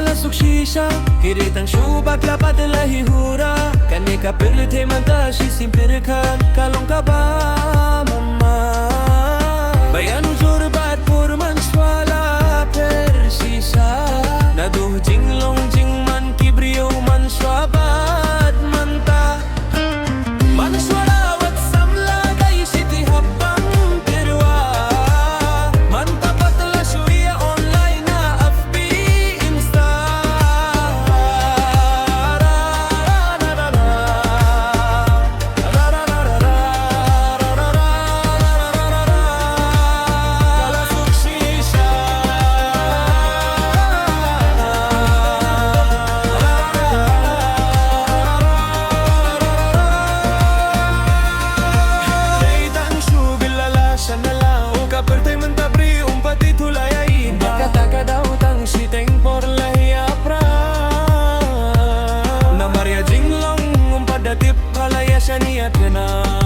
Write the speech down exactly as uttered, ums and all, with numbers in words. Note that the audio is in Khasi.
la suk shisha. Ki dei tang shu ba kla pat la hi hura. Kane ka pyrthei mynta shi sien pyrkhat ka long kaba mama. Ba ïanujor bad pur mynshuwa la pher shisha. Naduh jinglong jingman ki briew mynshuwa bad mynta. Mynshuwa la wat samla dei shi ti hap bang tyrwa. Mynta pat la shu ïa online na F B, Insta. Dei tang shu bit la la shan la la, u ka pyrthei mynta briew um pat ithuh la ïa i. Ba kata ka dei tang shiteng por la ïa pra. Namar ïa jinglong um pat da tip ba la ïa shaniah kane.